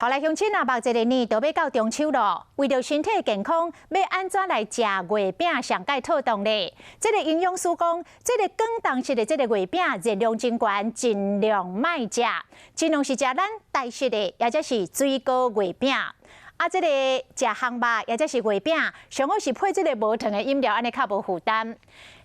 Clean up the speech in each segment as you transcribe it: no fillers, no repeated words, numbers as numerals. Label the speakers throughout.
Speaker 1: 好來，鄉親啊，目一个年就欲到中秋囉。為著身體健康，欲按怎來食月餅上蓋妥當咧？這個營養師講，這個廣東式的這個月餅熱量真懸，盡量莫食，盡量是食咱台式的，抑者是水果月餅。啊，這個食烘肉，抑者是月餅，上好是配這個無糖的飲料，按呢較無負擔。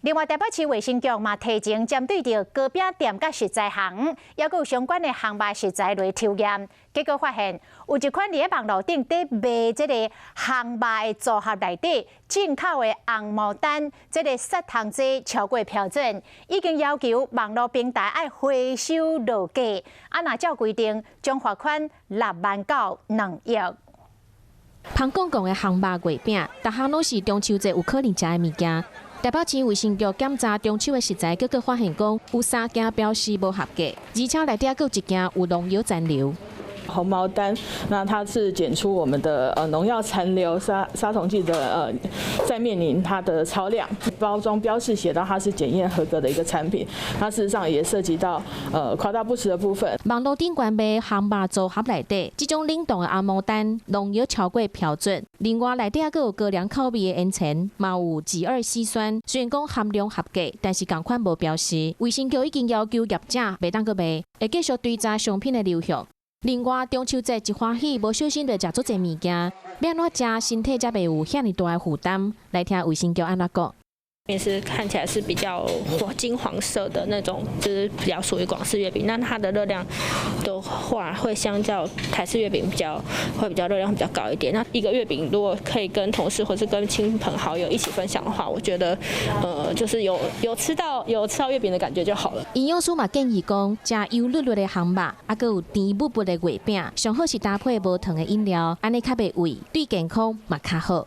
Speaker 1: 另外，台北市衛生局嘛提前針對著糕餅店佮食材行，抑閣有相關的烘肉食材來抽驗，結果發現有一款佇咧網路頂佇賣這個烘肉的組合內底進口的紅毛丹，這個殺蟲劑超過標準，已經要求網路平台愛回收落架，啊，若照規定將罰款6萬到2億。
Speaker 2: 芳公公的烘肉月餅，逐項攏是中秋節有可能食的物件。台北市衛生局檢查中秋的食材，結果發現講有三件標示無合格，而且內底閣有一件有農藥殘留。
Speaker 3: 紅毛丹，那它是檢出我們的農藥殘留殺蟲劑的在面臨它的超量，包裝標示寫到它是檢驗合格的一個產品，那事實上也涉及到誇大不實的部分。
Speaker 2: 網路頂懸賣烘肉組合內底，這種冷凍的紅毛丹農藥超過標準，另外內底還閣有高粱口味的煙腸，嘛有己二烯酸，雖然講含量合格，但是仝款無標示。衛生局已經要求業者袂當閣賣，會繼續追查商品的流向。另外，中秋節一歡喜，無小心就食足濟物件，欲按怎食，身體才袂有遐爾大的負擔。來聽衛生局按怎講。
Speaker 4: 也是看起來是比較金黃色的那種，就是比較屬於廣式月餅。那它的熱量的話，會相較台式月餅比較會比較熱量比較高一點。那一個月餅如果可以跟同事或是跟親朋好友一起分享的話，我覺得，就是有吃到月餅的感覺就好了。
Speaker 2: 營養師嘛建議講，食油漉漉的烘肉，啊，閣有甜蜜蜜的月餅，上好是搭配無糖的飲料，按呢較袂膩，對健康嘛較好。